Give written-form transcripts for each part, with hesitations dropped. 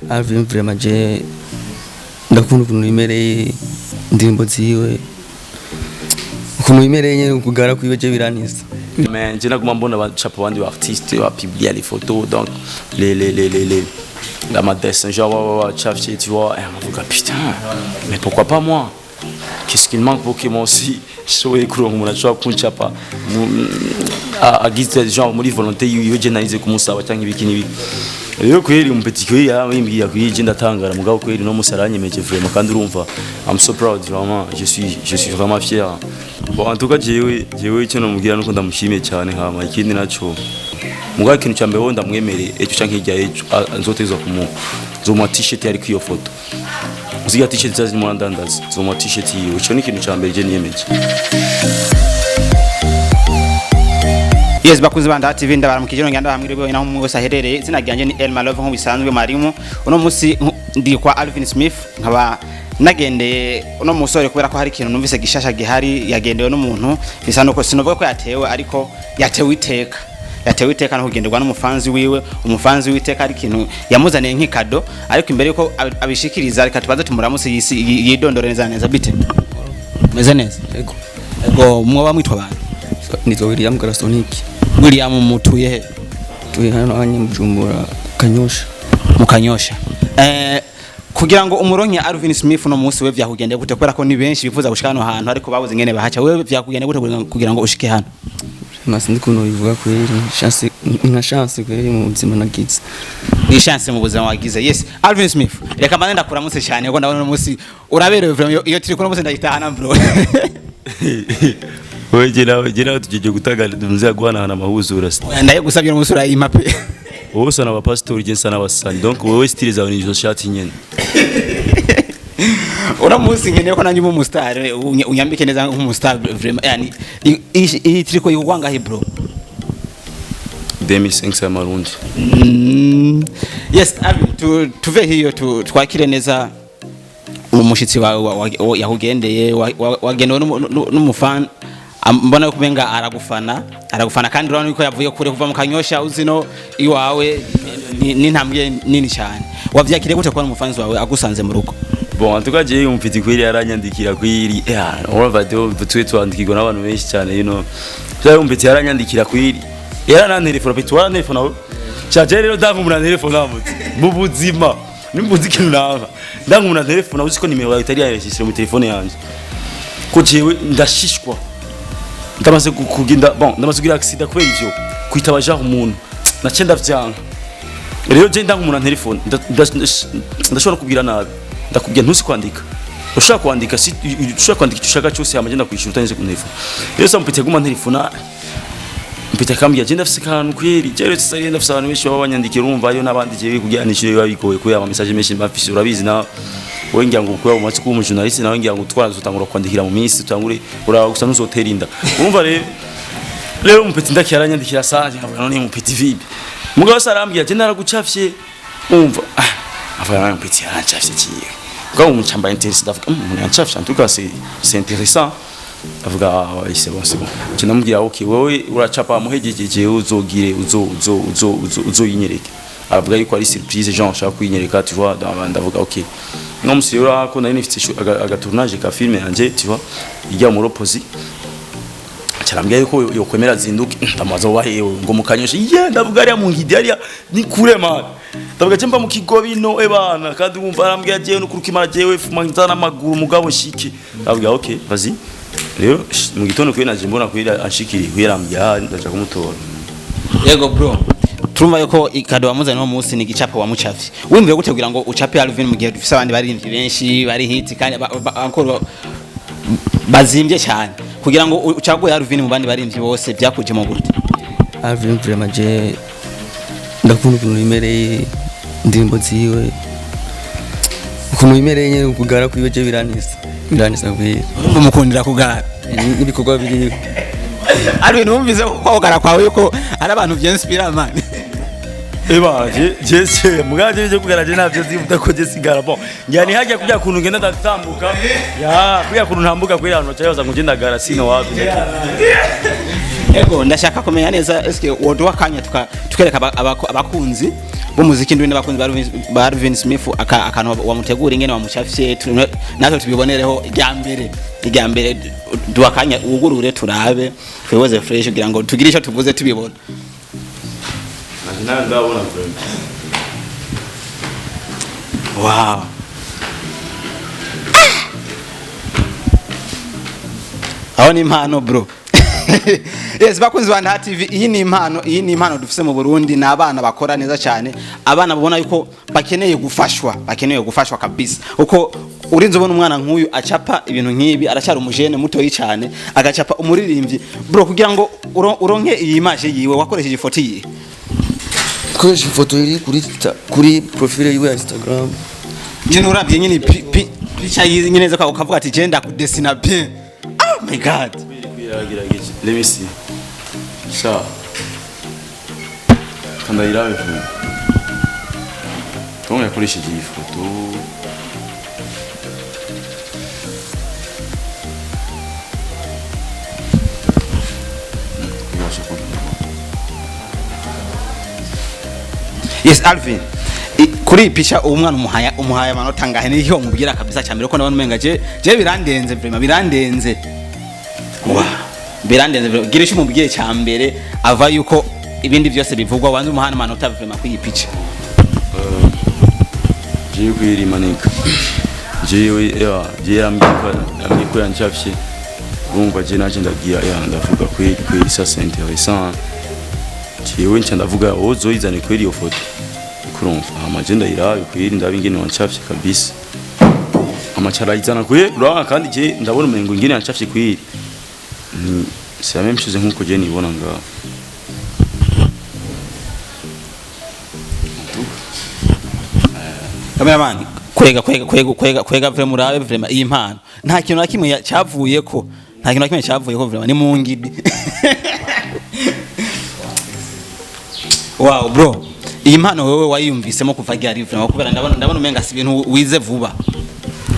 Alvin, vraiment je ndakunda ukuntu yimereye, indirimbo ziwe, ukuntu yimereye nyene, kugara kwiwe je biranisa. Mais je naguma mbona bacapa abandi ba artiste bapublia les photos, donc les la dessin, genre ouais, ouais, tu vois, et nkavuga: "Putain, mais pourquoi pas moi? Qu'est-ce qu'il manque pour que moi aussi nshoboye kuronka umuntu ashobora kuncapa agize genre muri volonté yiwe, je narize kumusaba cyangwa ibiki n'ibiki?" Rero kweri umu petit kweri yarambwiye kweri, je ndatangara, mugabo kweri no musi aranyemeje vraiment. Kandi urumva, I'm so proud, vraiment, je suis vraiment fier. Bon, en tout cas jewe icyo namubwira nuko ndamushimiye cyane. Hama ikindi naco, mugabo ikintu cya mbere wowe ndamwemereye ejo canke hirya ejo, nzotezwa kumu nzomuha t-shirt yariko iyo foto. Uziga t-shirt zazimura ndandaza, nzomuha t-shirt yiwe. Ico ni ikintu cya mbere je niyemeje. Yes, bakunzi ba Ndaha TV, ndabaramukije, nongera ndabahamwiriwe naho umwe wese aherereye. Izina ryanje ni Elma Love nk'ubisanzwe mwarimu. Uno musi ndi kwa Alvin Smith, nkaba nagendeye uno musore kubera ko hari ikintu numvise gishasha gihari. Yagendewe n'umuntu bisa nuko sinovuga ko yatewe, ariko yatewe iteka, yatewe iteka no kugenderwa n'umufanzi wiwe, umufanzi w'iteka. Ari ikintu yamuzaniye nk'ikado, ariko imbere yuko abishikiriza, reka tubaze tumuramutse yidondore neza neza. Bite, meze neza? Ego. Ego, mwoba mwitwa bande? Nitwa William Garasonic. William, mutuye he? Turi hano hanye Bujumbura, Kanyosha. Mu Kanyosha. Kugira ngo umuronke Alvin Smith no munsi, we vyakugendeye gute? Kubera ko ni benshi bifuza gushika hano hantu ariko babuze ingene bahaca. Wewe vyakugendeye gute kugira ngo ushike hano? Sinzi ukuntu bivuga kweri, chance, nka chance kweri mu buzima nagize. Ni chance mu buzima wagize. Yes, Alvin Smith, reka mbanze ndakuramutse cyane kuko ndabona uno munsi uraberewe vraiment. Iyo turi kuno munsi ndayitahana, bro. Wewe je nawe tugiye gutanga nzira guhanahana amahuzura. Ndayigusabye, uno munsi urayimpa pe. Wowe usa n'abapasitori, je nsa n'abasani, donc wowe style zawe ni izo shati nyene. Uno munsi nkeneye ko nanjye uba umustar, unyambike neza nk'umustar vraiment. Yani iyi triko ikugwa ngahe, bro? 2500 y'amarundi. Yes, Alvin, tuve hiyo twakire neza umushitsi wawe yakugendeye, wagendewe n'umufana. Mbona yuko umenga aragufana, aragufana, kandi urabona yuko yavuye kure kuva mu Kanyosha uzino iwawe ni intambwe nini cyane. Wavyakiriye gute kubona umufanzi wawe agusanze mu rugo? Bon, en tout cas jewe umfiti kweri yaranyandikira kweri. Yeah, urumva twe twandikirwa n'abantu benshi cyane. Jewe umfiti yaranyandikira kweri, yaranantelefona pe, warantelefona we. Chaje rero ndanga umuntu antelefona mu buzima, nimbuzi ikintu nanga, ndanga umuntu antelefona uzi ko nimero yawe itari yareshyisire mu telefone yanje, ko jewe ndashishwa. Ndamaze kugenda, bon, ndamaze kugira accident kubera ivyo kwitaba genre umuntu nace ndavyanka. Rero je ndanga umuntu antelefone, ndashobora kubwira nabi, ndakubwira ntusi kwandika, ushaka kwandika, si ushaka kwandika icyo ushaka cyose, hama ngenda kwishyura utanyuze ku telefone. Rero sa mpite guma ntelefona, mpite akambwira je ndafise akantu kweri. Je rero sasa ndafise abantu benshi baba banyandikira, urumva hariyo n'abandi jewe kugira nishyure biba bigoye kubera ama message menshi mba mfise. Urabizi na wowe, ngira ngo kubera umaze kuba umujournaliste nawe, ngira ngo twara tutangura kwandikira mu minsi tutangure, uraba gusa ntuzotera inda. Urumva rero umupeti ndaki yaranyandikira sanje, nkavuga none umupeti vipi? Mugabo se arambwira je naragucafye, umva, ah, avuga none umupeti yarancafye kiye, mugabo umucamba intéressé, ndavuga: "Umuntu yancafye, en tout cas c'est intéressant." Avuga: "Ah ouais, c'est bon, c'est bon." Je ndamubwira: "Okay, wewe uracapa muhejeje, uzogire uzo uzo uzo uzo uzoyinyereke." Aravuga yuko ari surprise, genre ashaka kuyinyereka, tu vois. Ndavuga: "Okay." No musi rero ko nari nifite aga tournage ka film yanje, tu vois, ijya mu ropozi, carambwira yuko yokwemera zinduke. Ndamubaza: "Wahe?" Ngo mu Kanyosha. Ye, ndavuga ariya mu Ngidi, ariya ni kure man. Ndavuga je mba mu Kigobi no ebana. Kandi wumva arambwira jewe no kurukimara jewe fuma nzana amaguru mugabo nshike. Ndavuga: "Okay, vas-y." Rero mu gitondo kuri naje mbona kuri anshikiri kuri arambwira ndaja kumutora. Yego bro, turumva yuko ikado wamuzanye uno munsi ni igicapo wamucafye. Wimviye gute kugira ngo ucape Alvin mu gihe dufise abandi baririmbyi benshi bari hit kandi encore bazimbye cyane? Kugira ngo ucaguye Alvin mu bandi baririmbyi bose, byakujemo gute? Alvin, vraiment je ndakunda ukuntu yimereye, indirimbo ziwe, ukuntu yimereye nyene, kugara kwiwe je biranisa, biranisa kweri. Urumva umukundira kugara? N'ibikorwa biri. Alvin, wumvise ko kogara kwawe yuko ari abantu vyinspira man? Eba je je je mugaje je kugara je navyo zivuga ko je sigara, bon, ngira ni hajya kujya kuntu ngenda ndatambuka ya kujya kuntu ntambuka kuri ahantu bacayoza ngo ngenda gara sino wapi. Ego, ndashaka kumenya neza, eske woduha akanya tukereka abakunzi B'umuziki ndwi n'abakunzi ba Alvin Smith, akantu wamutegura, ingene wamucafye, natwe tubibonereho. Irya mbere duhakanya, wugurure turabe, twiboze fresh kugira ngo tugire icyo tuvuze tubibona. Nawe ndabona vraiment. Wow, aho ni impano, bro. Yes, bakunzi ba Nta TV, iyi ni impano, iyi ni impano dufise mu Burundi. Ni abana bakora neza cyane, abana babona yuko bakeneye gufashwa, bakeneye gufashwa kabisa. Uko urinze ubona umwana nk'uyu acapa ibintu nk'ibi, aracyari umujene mutoyi cyane, agacapa umuririmbyi. Bro, kugira ngo uronke iyi image yiwe, wakoresheje ifoto yiwe? Koresha ifoto iri kuri profile yiwe ya Instagram. Nyine urabye nyine picha yiwe nyine neza, ukavuga ati je ndakudesina bien. Oh my God! Yaragerageje. Let me see. Sha, kanda irabe vuba. Tom yakoresheje iyi foto. Ibasha kubona. Yes, Alvin, kuri iyi picha uwo mwana umuhaya amanota angahe? Niyo umubwira kabisa cyane ko ndabona umenga je birandenze, vraiment birandenze. Wow, birandenze vraiment. Gira icyo umubwiye cya mbere, ava yuko ibindi byose bivugwa, wanze umuhana amanota vraiment kuri iyi picha. Jewe kwiri manika, jewe ya je yambwiye ko yancafye. Urumva, je naje ndagira ya ndavuga kweli kweli, ça c'est intéressant. Jewe nca ndavuga wozoyizane kweli iyo foto, kurumva, hama je ndayirabe kweli, ndabe ingene wancafye kabisa. Amacara ayizana kweli, urabona, kandi je ndabona umengo ingene yancafye kweli ni c'est la même chose nkuko je nibona ngaho. Cameraman, kwega, kwega, kwega, kwega, kwega vraiment, urabe vraiment iyi mpano. Nta kintu na kimwe cyavuyeko, nta kintu na kimwe cyavuyeko, vraiment ni mu ngidi. Wow, bro, iyi mpano wewe wayiyumvisemo kuva ryari vraiment? Kubera ndabona umenga si ibintu wize vuba.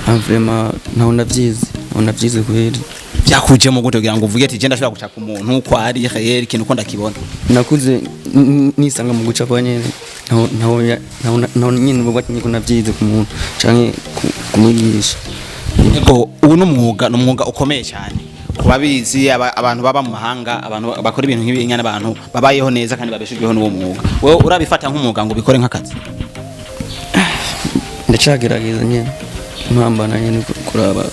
Ah, vraiment ntaho ndavyize, ntaho ndavyize kweli. Byakujemo gute kugira ngo uvuge ati je ndashobora gucapa umuntu uko ari réel, ikintu uko ndakibona? Nakuze nisanga mu gucapa nyene. Ntaho nyene uvuga ati niko navyize ku muntu canke kumwigisha. Ego, ubu ni umwuga ukomeye cyane ku babizi, abantu baba mu mahanga, abantu bakora ibintu nk'ibi nyine, abantu babayeho neza kandi babeshejweho n'uwo mwuga. Wowe urabifata nk'umwuga ngo ubikore nk'akazi? Ndacagerageza nyene, mpambana nyene kuraba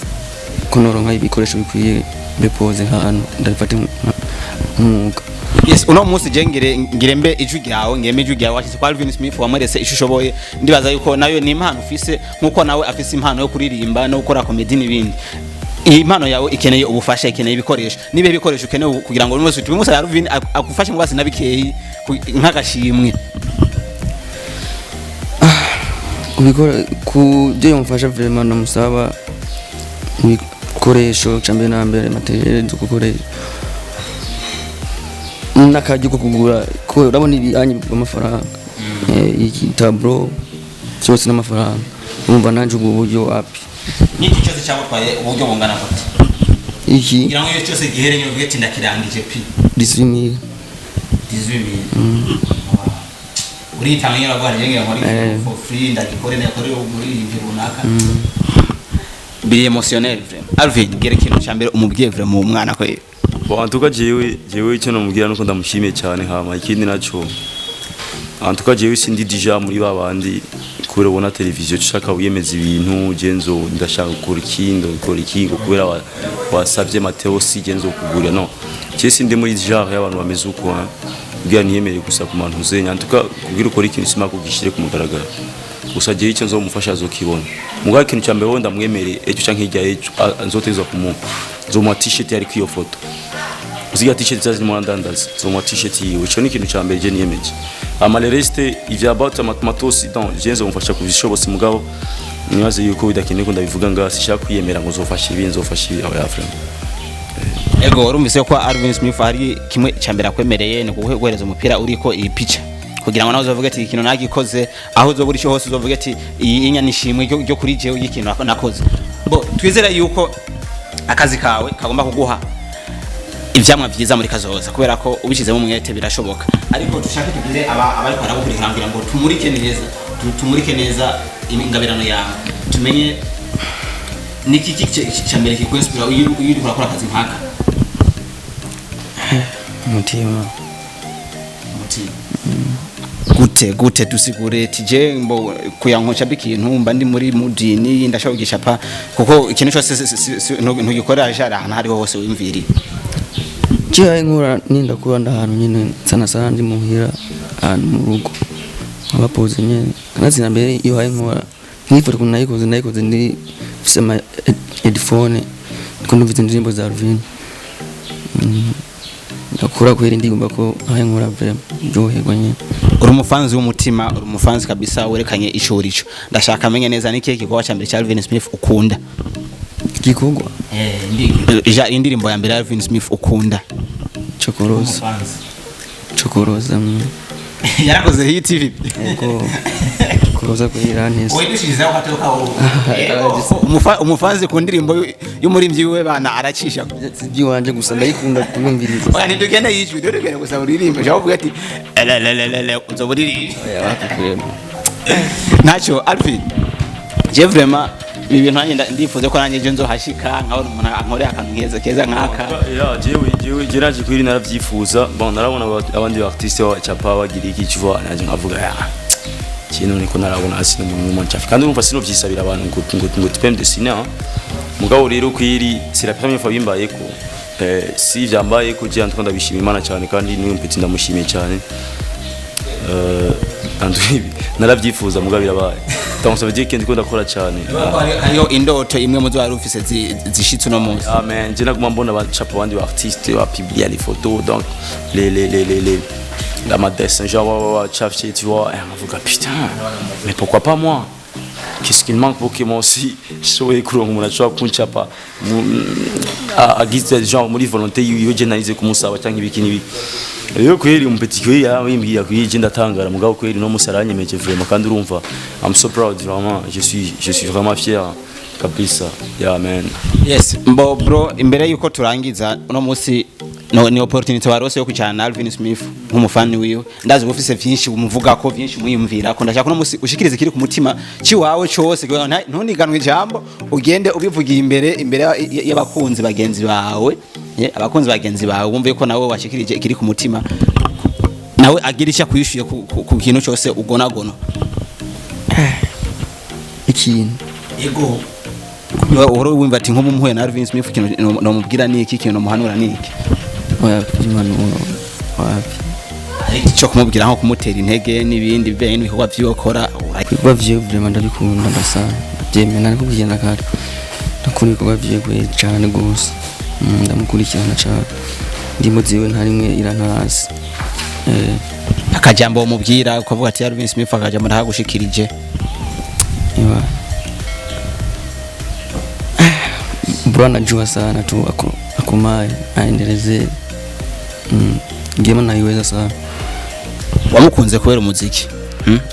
ko noronka ibikoresho bikwiye, mbipoze ahantu ndabifate nk'umwuga. Yes, uno munsi je ngire mbe ijwi ryawe, ngire mbe ijwi ryawe. Washyitse kwa Alvin Smith, wamweretse isho ushoboye. Ndibaza yuko nayo ni impano ufise, nkuko nawe afise impano yo kuririmba no gukora comedy n'ibindi. Iyi impano yawe ikeneye ubufasha, ikeneye ibikoresho. Niba ibikoresho ukeneye kugira ngo umunsi tubimusa Alvin agufashe mu basi nabikeyi nk'agashimwe. Kubikora, ku byo yomfasha, vraiment ndamusaba ibikoresho cambere na mbere, matériel zo gukoresha n'akaryo ko kugura, ko urabona ibijanye bigura amafaranga. Iki tableau cyose n'amafaranga, urumva nanje ubwo buryo wapi. N'iki cyose cyagutwaye uburyo bungana gute? Iki? Kugira ngo iyo cyose gihere nyine uvuge ati ndakirangije pi. 18. 18,000 uritanga nyine, uravuga ngira nkore for free, ndagikore, ndakore umuririmbyi runaka. Biri émotionnel vraiment. Alvin, gere ikintu cya mbere umubwiye vraiment uwo mwana ko. Bon, en tout cas jewe icyo namubwira nuko ndamushimiye cyane. Hama ikindi naco, en tout cas jewe sindi déjà muri babandi kubera ubona televiziyo ushaka wiyemeza ibintu, je nzo ndashaka gukora iki, ndakora iki ngo kubera wasavye Mateo, si je nzo kugurira. No, je sindi muri genre y'abantu bameze uko, hein. Kugira niyemere gusa ku bantu uzenya. En tout cas kugira ukora ikintu sima kugishire ku mugaragaro gusa, jewe icyo nzomufasha azokibona. Mugabo ikintu cya mbere wowe ndamwemereye ejo canke hirya y'ejo, nzotezwa kumuha, nzomuha t-shirt yariko iyo foto. Uziga t-shirt zazimo ndandaza, nzomuha t-shirt yiwe. Ico ni ikintu cya mbere je niyemeje. Ama le reste ivya about matos, donc je nzomufasha kubishobotse. Mugabo nibaze yuko bidakenewe ko ndabivuga ngaha, sishaka kwiyemera ngo nzofasha ibi, nzofasha ibi, aho ya vraiment. Ego, urumvise ko Alvin Smith hari kimwe cya mbere akwemereye, ni kuguhereza umupira uriko iyi picha kugira ngo nawe uzovuge ati ikintu nagikoze. Aho uzobura icyo hose uzovuge ati iyi inya nishimwe ryo kuri jewe y'ikintu nakoze. Bo twizere yuko akazi kawe kagomba kuguha Ivyamwa vyiza muri kazoza, kubera ko ubishizemo umwete birashoboka. Ariko dushake tugire aba abariko baragukurikirana kugira ngo tumurike neza, tumurike neza ingabirano yawe, tumenye niki cya mbere kikwinspira iyo uriko urakora akazi nk'aka. Umutima. Umutima gute? Gute? Dusigure. Tije mbo kuyankoca bikintu mba ndi muri mudini, ndashobora kugicapa, kuko ikintu cyose ntugikorera jara ahantu hariho hose wimviriye. Cihaye nkura ninda kuba ndahantu nyene, sana sana ndi muhira, ahantu mu rugo abapoze nyene. Kanazina mbere iyo haye nkora nk'ifoto ukuntu nayikoze ndi mfise ama headphone, ndiko ndumvise indirimbo za Alvin. Ndakura kweri, ndigomba ko haye nkora vraiment ryoherwa nyene. Uri umufanzi w'umutima, uri umufanzi kabisa, werekanye ico urico. Ndashaka amenye neza ni ikihe gikorwa cya mbere cya Alvin Smith ukunda. Igikorwa? Ja indirimbo ya mbere ya Alvin Smith ukunda. Chokoroza, chokoroza. Yarakoze hit TV. Ego, chokoroza kwera neza. Wedushirizaho hatoka. Umufanzi ku ndirimbo y'umurimbyi wiwe bana aracisha. Iby'iwanje gusa ndayikunda kuyumviriza. Oya, ntitugende yijwi, ntitugende gusa uririmbe, ushobora kuvuga ati elelelelele uzoba uririmbe. Oya, wapi kwema. Ntacyo Alvin, je vraiment ibi bintu nanjye ndifuza ko nanjye ejo nzohashika nkabona umuntu ankorera akantu keza keza nk'aka. Ya, jewe naje kwiri naravyifuza. Bon, narabona abandi ba artiste bacapa bagira iki, tu vois, naje nkavuga ya kintu niko narabona hasi n'umuntu n'umwe ncafi, kandi urumva sinovyisabira abantu ngo tu peux me dessiner, hein. Mugabo rero kwiri c'est la première fois bimbayeko. Si vyambayeko je, en tout cas ndabishima Imana cyane, kandi n'uyu petit ndamushimiye cyane. Naravyifuza mugabo birabaye, donc ça veut dire que ndiko ndakora cyane. Hariho indoto imwe mu zo wari ufise zishitse uno munsi. Amen. Je naguma mbona bacapa abandi ba artiste bapublia les photos, donc les les les les les la ma dessin genre ouais, ouais, tu vois, et nkavuga putain, mais pourquoi pas moi? Qu'est-ce qu'il manque pour que moi aussi nshobore kuronka umuntu ashobora kuncapa agize genre muri volonté yiwe, je narize kumusaba cyangwa ibiki n'ibiki. Rero kweri umupetit kweri yarabimbwira kweri, je ndatangara, mugabo kweri no musi aranyemeje vraiment. Kandi urumva I'm so proud, vraiment, je suis vraiment fier kabisa, yeah man. Yes, mbo bro, imbere yuko turangiza uno munsi, no, ni opportunity warose yo kwicarana na Alvin Smith nk'umufani wiwe. Ndazi uba ufise vyinshi umuvuga ko, vyinshi umwiyumvira ko. Ndashaka uno munsi ushikirize kiri ku mutima ciwawe cose kugira ngo ntuniganwe ijambo, ugende ubivugiye imbere y'abakunzi bagenzi bawe, abakunzi bagenzi bawe wumve ko nawe washikirije ikiri ku mutima, nawe agira icyo akwishuye ku kintu cyose ugonagono. Ikintu? Ego, uhora wumva ati nk'ubu mpuye na Alvin Smith, ikintu nomubwira ni iki, ikintu nomuhanura ni iki? Oya, impanuro wapi. Icyo kumubwira nko kumutera intege n'ibindi bijyanye n'ibikorwa by'iwe akora. Ibikorwa vyiwe vraiment ndabikunda, ndasa ndabyemera, narikubwiye na kare, ndakunda ibikorwa vyiwe kweri cane gose. Ndamukurikirana cane, indirimbo ziwe nta rimwe irantasi. Akajambo umubwira ukavuga ati Alvin Smith, akajambo ndahagushikirije. Ewa. Bro anajua sana tu akomae aendelezee. Ngema naiweza sana. Wamukunze kubera umuziki,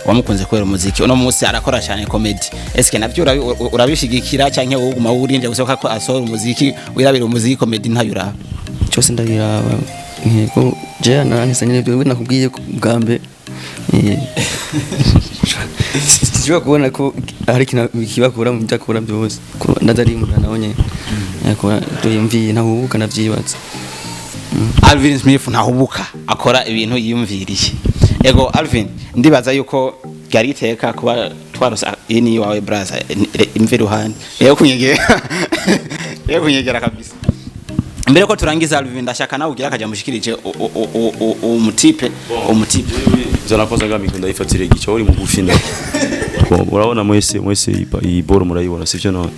Wamukunze kubera umuziki. Uno munsi arakora cyane comedy, eske navyo urabishigikira canke wowe uguma wurinde gusa ko asohora umuziki, wirabira umuziki, comedy ntayo uraba? Cyose ndabiraba, ntego je naranise nyine ibyo nakubwiye ko bwa mbere. Sinshobora kubona ko hari ikintu kibakura mu byo akora byose. Ko ndadarimura nawe nyene yakora ibyo yumviye, ntahubuka, ndavyibaza. Alvin Smith ntahubuka, akora ibintu yiyumviriye. Ego Alvin, ndibaza yuko ryari iteka kuba twarose iyi ni iwawe braza, imve iruhande yego kunyegera, yego kunyegera kabisa. Mbere ko turangiza Alvin, ndashaka nawe ugira akaja mushikirije umutipe umutipe. Zana kwanza ngami ndayifatire igice uri mugufi nda. Bon, urabona mwese iyi boro murayibona, sivyo? None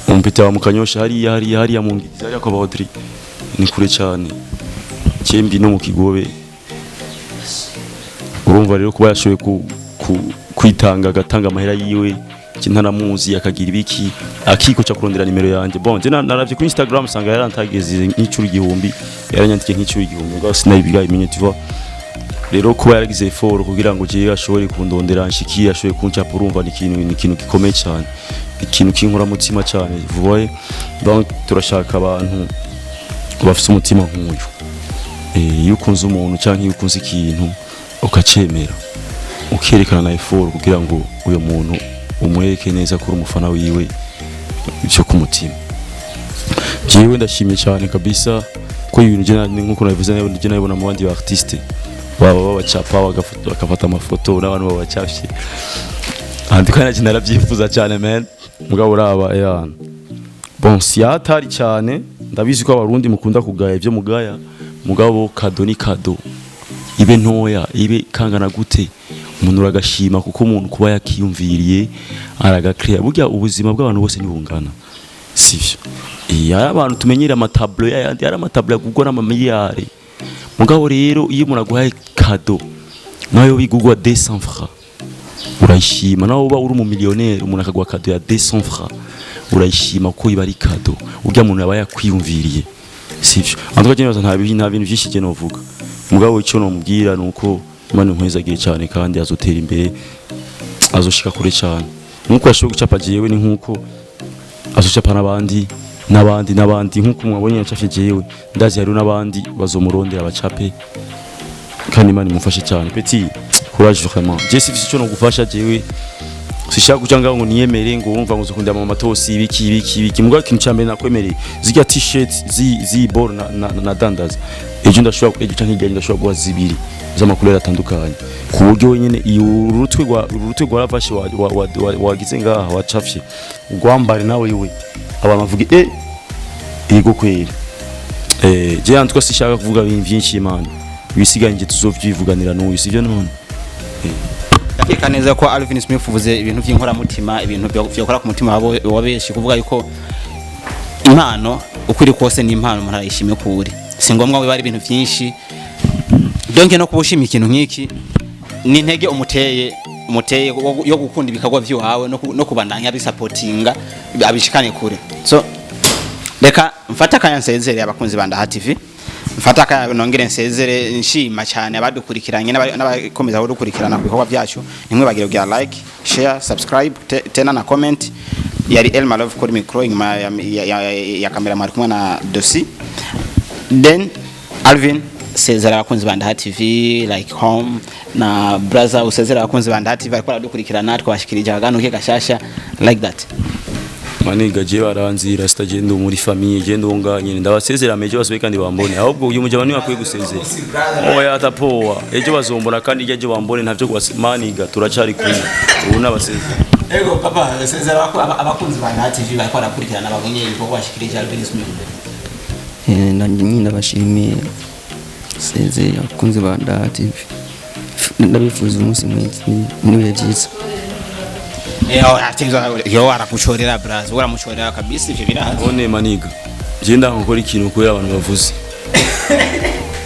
umpita wa mukanyosha hariya hariya hariya mu ngizi hariya kwa Audrey ni kure cyane, cyembi no mu Kigobe. Urumva rero kuba yashoboye kwitanga agatanga amahera yiwe ntanamuzi, akagira ibiki akiko cyo kurondera nimero yanjye. Bon, je naravye kuri Instagram sanga yarantageze nk'icuro 1000, yaranyandikiye nk'icuro 1000, ngo sinayibiga imenye, tu vois. Rero kuba yaragize effort kugira ngo jewe ashobore kundondera nshikiye, ashobore kuncapa, urumva ni ikintu gikomeye cyane. Ikintu cy'inkoramutima cyane, vous voyez? Donc turashaka abantu bafite umutima nk'uyu. Iyo ukunze umuntu cyangwa iyo ukunze ikintu, ukacemera, ukerekana na effort kugira ngo uyo muntu umwereke neza ko uri umufana wiwe byo ku mutima. Jewe ndashimye cyane kabisa ko ibintu je nkuko nabivuze, je nabibona mu bandi ba artiste baba babacapa, bagafata amafoto n'abantu babacafye andi, kandi nanje narabyifuza cyane, man. Mugabo uraba yana, bon, si hatari cyane. Ndabizi ko abarundi mukunda kugaya ibyo mugaya, mugabo cadeau ni cadeau, ibe ntoya, ibe kangana gute, umuntu uragashima, kuko umuntu kuba yakiyumviriye aragakrea. Burya ubuzima bw'abantu bose ntibungana, sivyo? Iya, hari abantu tumenyera ama tableau yayandi, hari ama tableau agurwa n'amamiliyari. Mugabo rero iyo umuntu aguhaye cadeau nayo bigurwa 200 francs, urayishima. Nawe uba uri umumiliyoneri, umuntu akaguha cadeau ya 200 francs, urayishima, kuko iba ari cadeau urya muntu aba yakwiyumviriye, sivyo? En tout cas, je nta bintu byinshi je novuga, mugabo icyo nomubwira nuko Imana impwezagiye cyane, kandi azotera imbere, azoshika kure cyane. Nkuko yashoboye gucapa jewe, ni nkuko azocapa n'abandi n'abandi n'abandi. Nkuko mwabonye yacafye jewe, ndazi hariho n'abandi bazomurondera bacape, kandi Imana imufashe cyane. Petit, courage vraiment. Je sifise icyo nogufasha, jewe sishaka kuja ngaho ngo niyemere ngo wumva ngo uzokunda mu matosi ibiki ibiki ibiki. Mugabo ikintu cya mbere nakwemereye, zirya t-shirt zi ball na dandaza, ejo ndashobora, ejo canke hirya ndashobora guha zibiri z'ama couleur atandukanye, ku buryo wenyene iyo urutwe rwa ravashe wagize ngaha wacafye, ugwambare nawe we abantu bavuge yego kweri. Je en tout cas sishaka kuvuga ibintu byinshi, Imana ibisigaye nje tuzovyivuganira n'uyu, sivyo none? Ndakeka neza ko Alvin Smith uvuze ibintu by'inkoramutima, ibintu byokora ku mutima wa benshi, kuvuga yuko impano uko iri kose ni impano, umuntu arayishimye kuri, si ngombwa ngo bibe ari ibintu byinshi. Donc no kuba ushima ikintu nk'iki ni intege umuteye yo gukunda ibikorwa by'iwawe no kubandanya bisapotinga abishikane kure. So reka mfate akanya nsezere abakunzi ba Ndaha TV, mfate akanya nongere nsezere nshima cyane abadukurikiranye n'abakomeza kudukurikirana ku bikorwa byacu. Nimwe bagire kugira like, share, subscribe, tena na comment. Yari Elma Love kuri micro, inyuma ya kamera mwari kumwe na Dosi. Then Alvin, sezera abakunzi ba Ndaha TV like home na brother, usezera abakunzi ba Ndaha TV ariko baradukurikirana, twabashikirije aganuke gashasha like that. Maniga, je baranzira sitagenda muri famille, je ndonga nyine ndabasezera mejo basubiye kandi bambone. Ahubwo uyu mujama niwe akwiye gusezera. Oya, atapoa, ejo bazombona, kandi ijya ejo bambone ntavyo kubase. Maniga, turacari kumwe, ubu nabasezera. Ego papa, sezera abakunzi ba Ndaha TV bariko barakurikirana, babonye ibikorwa bashikirije Alvin Smith. Nanjye nyine ndabashimiye, seze abakunzi ba Ndaha TV, ndabifuza umunsi mwiza n'ibihe byiza. Yo arakuchorera brazo, uramuchorera kabisa, ivyo birahazi. One maniga, je ndanga gukora ikintu kubera abantu bavuze.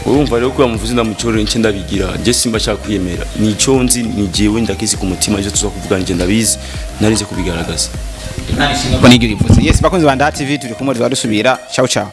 Urumva rero ko bamuvuze ndamucorera, nce ndabigira. Je simba shaka kwiyemera, nico nzi ni jewe ndakizi ku mutima. Ivyo tuza kuvuga nje ndabizi, narize kubigaragaza. Ko nigyo bivuze. Yes, bakunzi ba Ndaha TV, turi kumwe, tuzadusubira. Ciao ciao.